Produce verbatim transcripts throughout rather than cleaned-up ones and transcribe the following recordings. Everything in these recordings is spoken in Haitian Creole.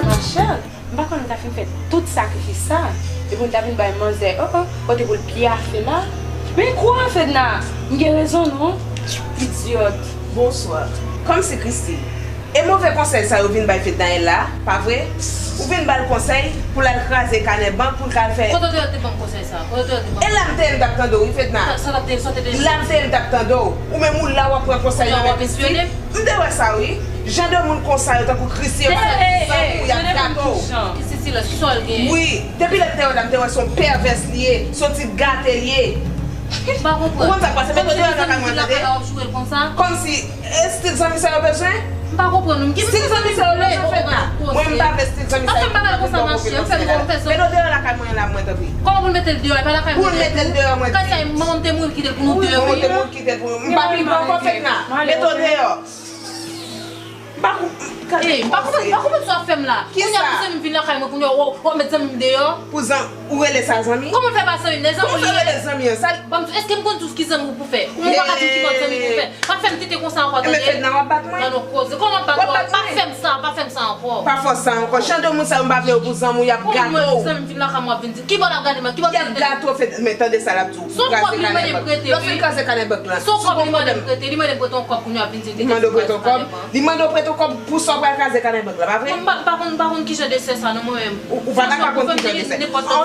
Machèl, m pa konn nou ta fin fè tout sakrifis sa, epi nou ta vin bay manzè, oh, oh, kote pou l pyafe la. Men kwa, Fedna, m gen rezon non. Idyòt. Bonswa. Kòmsi Christie, e move konsèy sa yo vin bay Fednaelle la, pa vre? Ou vin ba l konsèy pou l al kraze kanè bank pou l ka al fè. Kote w te ye te ban m konsèy sa? Kote w te ye te ban m? E la m te ye m t ap tande w wi, Fedna. Sa, sa w t ap te, sa w te te. La m te ye m t ap tande w. Ou menm ou la w ap pran konsèy nan men Christie. M te wè sa wi. Jan de moun konsa yo tankou Christie yo pa zanmi w, y ap gate w. Christie silans, sòl gen. Wi, depi lè m te wè la, m te wè se yon pèvès li ye, se yon ti gate li ye. M pa konprann. Ou konn sa k pase, men tande yo nan kay mwen tande. Kòmsi, e stil zanmi sa yo bezwen? M pa konprann ou. M gen stil zanmi sa yo bezwen fèt la. Mwen m pa vle stil zanmi sa yo. Anfen, m pa vle konsa mache. M fè m konfyans. Men nou deyò lakay mwen la mwen tanpri. Kòman pou l mete l deyò? E pa lakay mwen. Pou l mete l deyò mwen di. Kay sa manman m te mouri kite l pou nou deyò. Manman m te mouri kite l pou nou. M pa pi gran ankò fèt la. Mete w deyò. M pa kou- Ey, m pa konprann, m pa konprann sa w ap fè m la. Kisa? Kounye a pou zanmi m vin lakay mwen, kounye a w ap met zanmi m deyò. Pou zan- Ou rele sa zanmi? Kòman l fè pa zanmi m? Zanmi w li ye? Kòman w fè rele zanmi an? Sa l- Ban m di w, èske m konn di w ki zanmi w pou fè? Ou menm pa ka di w ki bòt zanmi pou fè. Pa fè m tete konsa ankò, tande. Ebyen, Fedna, w ap bat mwen? Nan non koze. Kòman m ap bat ou? W ap bat mwen? Pa fè m sa, pa fè m sa ankò. Pa fè w sa ankò. Jan de moun sa yo, m pa vle yo pou zanmi w, y ap gate w. Zanmi m vin lakay mwen, w ap vin di, ki bò l ap gate mwen? Ki bò l ap gate mwen? Y ap gate w, Fed-, men tande sa l ap di w. Pou kraze kanè bank. Lè w fin kraze kanè bank la, se ou ki gen pwoblèm. Li mande w prete yon kòb pou sa w pral kraze kanè bank la, pa vre? Mwen m pa, m pa konn, m pa konn kijan de sè sa non mwen menm. Ou, ou pa ta ka konn kijan de sè.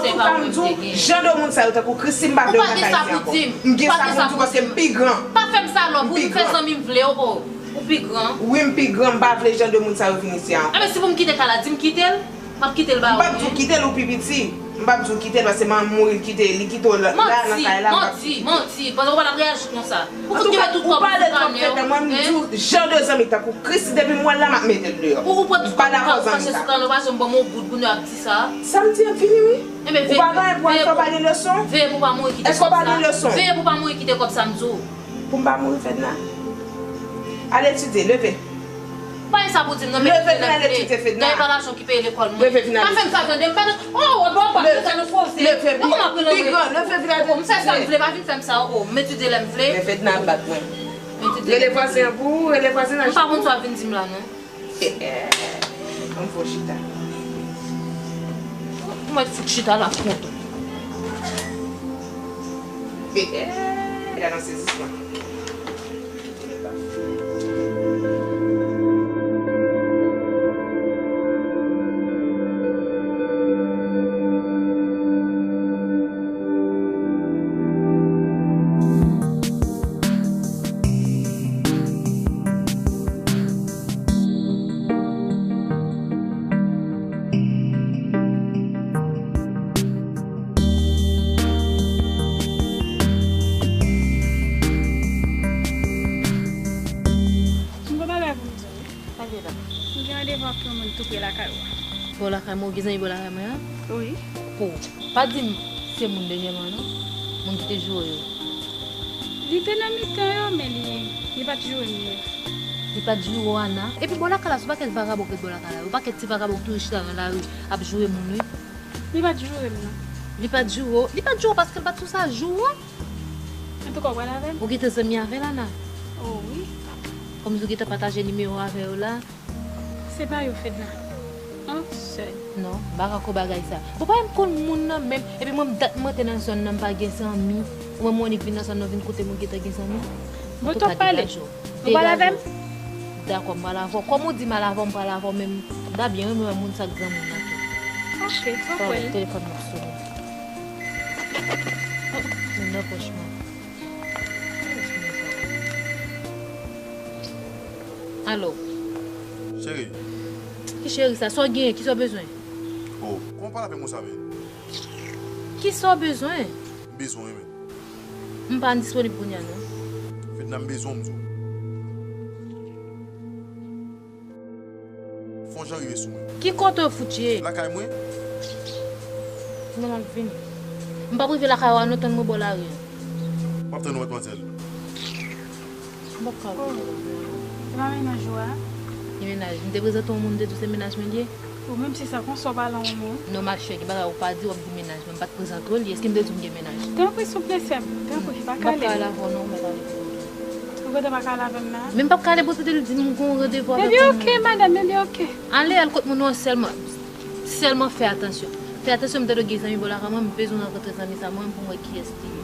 Antouka, m di w, jan de moun sa yo tankou Christie, m pa vle yo nan kay isi ankò. M gen sa pou m di w paske m pi gran. Pa fè m sa lòv, ou fè zanmi m vle, oh, oh. Ou pi gran. Wi, m pi gran, m pa vle jan de moun sa yo vin isi a ankò. Enben, si pou m kite kay la, di m kite l. M ap kite l ba ou. M p ap di w kite l, ou pi piti. M p ap di w kite l, paske manman m mouri, l kite, li kite w la, la, nan kay la, m p ap di w kite. Manti, manti, manti. Pandan w pa t ap reyaji konsa. Ou fout kite tout kòb ou sou kanè w. Mwen, m di w, jan de zanmi tankou Christie, depi m wè l la, m ap mete l deyò. Ou, ou pran tout kòb ou, ou kache sou kanè w, pa janm ban m yon goud pou nou ap di sa. Sa m di an fini, wi. Ou pa gen anyen pou al fè, w pa gen leson? Veye pou w pa mouri kite kòb sa. Èske w pa gen leson? Veye pou w pa mouri kite kòb sa, m di w. Pou m pa mouri, Fedna. Al etidye, leve. Pa gen sa pou di m non, men leve vin al etidye, Fedna. Dayè pa lajan ki peye lekòl mwen. Leve vin al etidye. Pa fè m sa tande, m pa nan, oh, oh, bon, pa fè sa nan koze. Leve, pi gran, leve vin al etidye. Oh, m fè sa m vle, pa vin fè m sa, oh, m etidye lè m vle. Men Fedna ap bat mwen. Rele vwazen an pou ou, rele vwazen an. M pa konn sa w ap vin di m la non. Eh, eh, ann fè w chita. Ou mèt fout chita la kont ou. Eh, eh, gade yon sezisman. M gen bagay pou m di w wi. Sa l ye la? M gen randevou ak yon moun tou pre lakay ou a. Bò lakay mwen, ou gen zanmi bò lakay mwen an? Wi. Po, pa di m se moun dènyèman non. Moun ki te joure yo. Li te nan mitan yo, men li, li pa t joure m non. Li pa t joure w, Ana? Epi bò lakay la, se yon pakèt vagabon ki ret bò lakay la. Yon pakèt ti vagabon ki toujou chita nan lari ap joure moun, wi. Li pa t joure m non. Li pa t joure w? Li pa t joure w paske l pa t sou sa jou an. Antouka, w pral avè l? Ou gentan zanmi avè l, Ana? Oh, wi. Kòmsi w gentan pataje nimewo avè yo la? Se pa yo, Fedna. An sèl. Non, m pa ka kwè bagay sa. Ou pa menm konn moun nan menm. Epi mwen, dat mwen te nan zòn nan, m pa gen zanmi. Ou menm, ou annik vin nan zòn nan, vin kote m, ou gentan gen zanmi? Mwen tou ap pale. Ou pale avè m? Dakò, m pral avè w. Kòm ou di m al avè w, m pral avè w, men m ta byen renmen wè moun sa k granmoun nan tou. Ok, pa pwoblèm. Telefòn nan ap sonnen. Oh, moun nan pòch mwen. Alo. Cheri. Ki cheri sa? Sa w genyen? Kisa w bezwen? Oh, kòman w pale avè m konsa, men? Kisa w bezwen? M bezwen w wi, men. M pa disponib kounye a, non. Fedna, m bezwen w, m di w. Fè yon jan rive sou mwen. Ki kote w fout ye? Lakay mwen. Non, m ap vini. M p ap rive lakay ou a, non, tann mwen bò lari a. M ap tann ou, madmwazèl. M p ap ka. Oh, se pa mennaj ou a? Ki mennaj? M te prezante yon moun, m te di w se mennaj mwen li ye. Ou menm se sa, konsa w pale yon moun. Non, machè, gen bagay ou pa di, w ap di mennaj mwen. M pa t prezante w li. Èske m te di w m gen mennaj? Tanpri, souple, sè m. Tanpri, pa kale. M p ap ka al avè w, non, m mèt ale. Ou gentan pa ka al avè m la? Men m p ap ka ale, bon, se te li di m gon randevou avèk yon moun. Ebyen, ok, madanm, ebyen, ok. Ale, al kot moun nan sèlman. Sèlman fè atansyon. Fè atansyon, m tande w gen zanmi bò lakay mwen, m bezwen rankontre zanmi sa mwen, pou m wè kiyès li ye.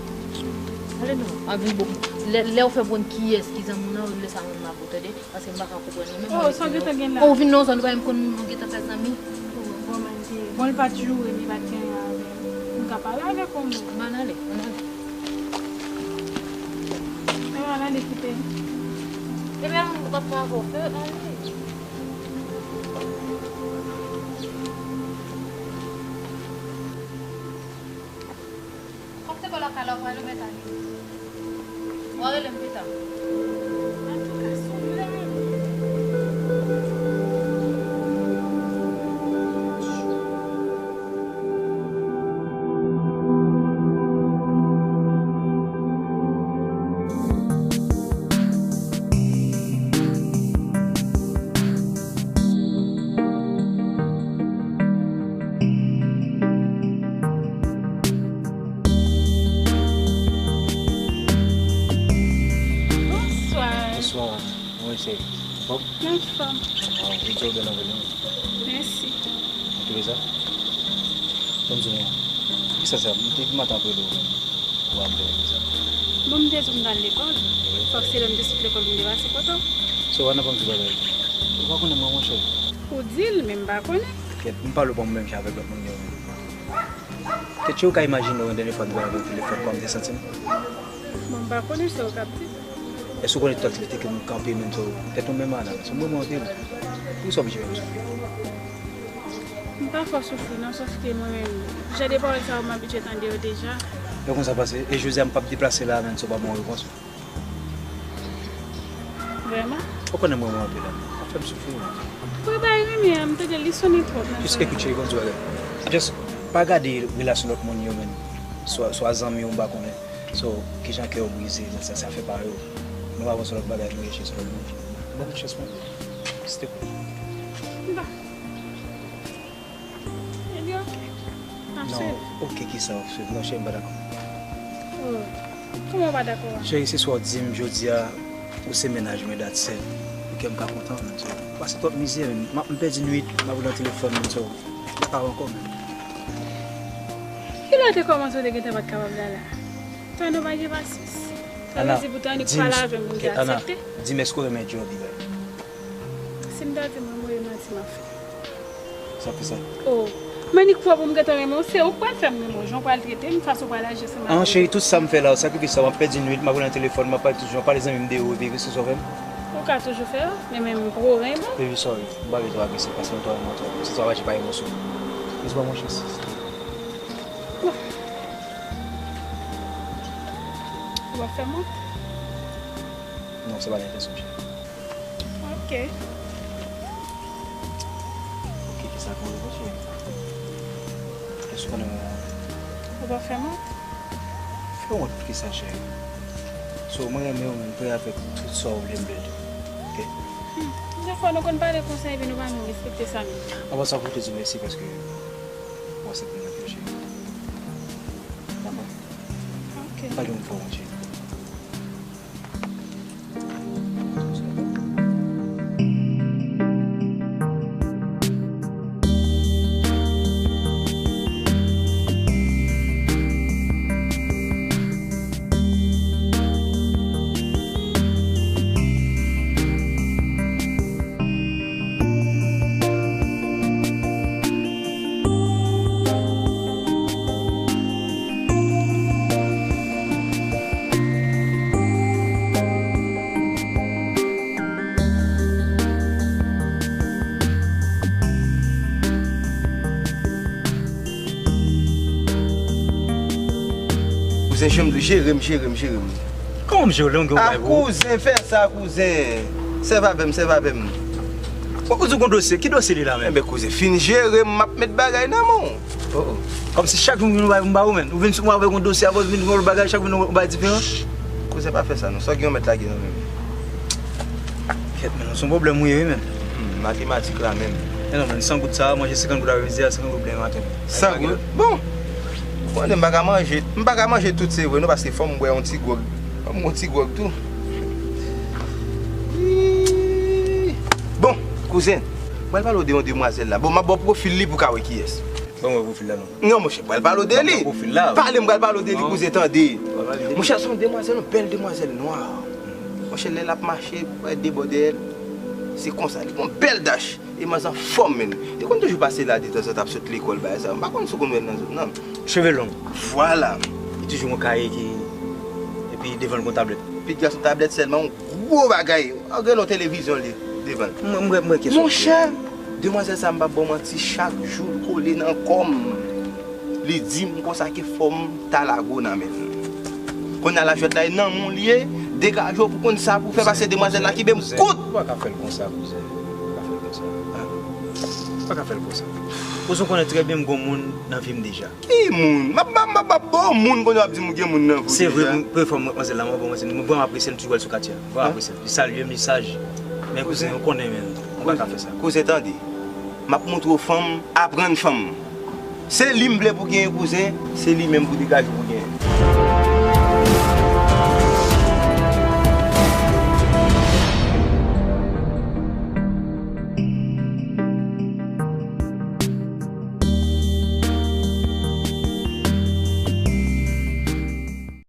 Ale non, al vin bon. Lè, lè w fè m konn kiyès ki zanmi w nan, lè sa mwen m ap ou tande, paske m pa ka konprann nou menm. Oh, sa w gentan gen la? Oh, ou vin nan yon zòn, ou pa menm konn moun, ou gentan fè zanmi. Oh, bon, m ap di, bon, li pa t joure, li pa t gen anyen avè m. M ka pale avèk ou, men. M ann ale, m ann ale. Ebyen, ann ale, kite m. Ebyen, ou p ap travay, ale. Kòm se bò lakay la w prale, ou mèt ale. W a rele m pita. Antouka, sou lè. Bonswa. Bonswa. Mwen se Bob. Mwen anfòm. Waw, ou di w bèl anpil wi. Mèsi. Antouka sa, ban m di w, poukisa sa, m te maten ap rele w menm. Ou ap byen konsa. Bon, m te di w m pral lekòl. Wi. Fòk se lè m te sot lekòl pou m te pase kote w. So, Ana, ban m di w bagay. Ou pa konnen mwen, monchè. Ou di l, men m pa konnen. Kèt, m pale w pa mwen menm jan avèk lòt moun yo menm. Kèt, ou ka imajine w yon dènye fwa m te pale avèk w telefòn, kòman m te santi m? Bon, m pa konnen sa w t ap di. Èske w konnen tout aktivite ke m kanpe menm, so, tèt ou menm, Ana, so, m renmen w anpil. Poukisa w oblije fè m soufri? M pa fè w soufri non, sòf ke mwen menm, jan de pawòl sa yo m abitye tande yo deja. E konsa pase, e jodi a m p ap deplase la menm si w pa ban m yon repons. Vrèman? Ou konnen m renmen w anpil, Ana. W ap fè m soufri, wi. Wi, bay renmen an, m tande li sonnen twòp nan zòrèy mwen. Just ekout, cheri, ban m di w bagay. Just pa gade relasyon lòt moun yo menm. Swa, swa zanmi w, m pa konnen. So, kijan kè w brize, sa, sa fè pa yo. Nou pa pran se lòt bagay nou ye, se lòt moun. Ban m chans mwen. S'il te plaît. Bon. Ebyen, ok. M ap swiv. Non, ok, kisa w ap swiv? Non, cheri, m pa dakò. Oh. Kòman w pa dakò a? Cheri, se swa w di m jodi a, ou se mennaj mwen, that's it. Pou kè m ka kontan, menm, so. Pase twòp mizè, menm. M ap, m pèdi nwit, m ap rele nan telefòn, menm, so. M pa ankò, menm. Kilè w te kòmanse, w te gentan pa t kapab la, la? Tande w pa gen pasyans. Sa vle di pou tande w pale avè m, pou m te aksepte? Ana, di m, èske w renmen djòl li bay? Si m ta di w mwen, mwen manti m ap fè. Sa fè sa? Oh. Men ni kwa pou m gentan renmen w, se ou k pral fè m renmen w. Jan w pral trete m, fason w pral aji ansanm avè m. An, cheri, tout sa m fè la, sakrifis sa, m ap pèdi nwit, m ap rele nan telefòn, m ap pale tout jan, pale zanmi m de ou, epi se sa w fè m? Ou ka toujou fè yo, men menm pou w renmen. Baby, sorry. M pa vle twò agresif, paske m twò renmen w twòp. Se twò aji pa emosyon. Jis ban m yon chans. Bon. Ou ap fè m wont? Non, se pa lentansyon m, cheri. Ok. Ok, kisa pou ou, cheri? Èske w konnen mwen renmen w? Ou pa fè m wont? Fè w wont pou kisa, cheri? So, mwen renmen w, men m prè avèk tout sa w vle m build. Ok? Hmm. Defwa nou konn pale konsa epi nou pa menm respekte sa menm. An pasan, pou te di mèsi paske ou aksepte m nan kè w, cheri. Dakò? Ok. Pa gen moun fè w wont, cheri. Jere m, jere m, jere m, jere m. Kòman m jere w lè m gen yon Ah, bagay pou ou? Kouzen, fè sa, kouzen. Sèv avè m, sèv avè m. Bon, ou di w gon dosye, ki dosye li la menm? Enben, kouzen, fin jere m, m ap met bagay nan men w. Oh, oh. Kòmsi chak jou m vin yon bagay pou m ba ou menm. Ou vin sou mwen avèk yon dosye, apre ou vin yon lòt bagay, chak jou yon bagay diferan. Kouzen, pa fè sa non. Sa w gen yon mèt lage nan men m. Kèt, men, se yon pwoblèm ou ye, wi, menm. Hmm, matematik la menm. Men non, men, san goud sa, manje senkant goud apremidi a, senkant goud demen maten. San goud? Bon. Ou konnen m pa ka manje. M pa ka manje tout, se vre, non, paske fò m bwè yon ti gwòg. Fò m bwè yon ti gwòg tou. Ii. Bon, kouzen, m pral pale w de yon demwazèl la. Bon, m ap ba w pwofil li pou w ka wè kiyès. Ban mwen pwofil la non. Non, monchè, m pral pale w de li. Pwofil la. Pale, m pral pale w de li, Non. Kouzen, tande. Pale de li. Monchè, se yon demwazèl, yon bèl demwazèl nwa. Monchè, lè l ap mache, w wè debòde l. Se konsa, li gon bèl dach. E manzè anfòm, menm. Li konn toujou pase la detanzantan ap sot lekòl, bagay sa. M pa konn si w konn wè l nan zòn nan. Cheve long. Vwala. Li toujou gon kaye ki. Epi devan l gon tablèt. Piga sou tablèt sèlman, yon gwo bagay. An gen yon televizyon li devan l. Mwen, mwen, mwen kesyon. Monchè, demwazèl sa, m pa ba w manti, chak jou l kole nan kò m. Li di m konsa ke fò m ta lage w nan men l. Kounye a la jwèt la e nan men w li ye, degaje w pou konn sa pou w fè, paske demwazèl la kenbe m kout. Ou pa ka fè l konsa, kouzen. Ou pa ka fè l konsa. Ou pa ka fè l konsa. Kouzen, ou konnen trè byen m gon moun nan vi m deja. Ki moun? M ap, m ap, m ap, m ap ba w moun kounye w ap di m ou gen moun nan vi w Se vre, deja. Mwen premye fwa mwen manzè la, mwen bon manzè, mwen vrèman apresye l, m toujou wè l sou katye a. Mwen vrèman apresye l. Li salye m, li saj. Men kouzen, ou konnen, men, ou pa ka fè sa. Kouzen, tande. M ap montre w fanm, aprann fanm. Se li m vle pou genyen, kouzen, se li menm pou degaje w pou genyen.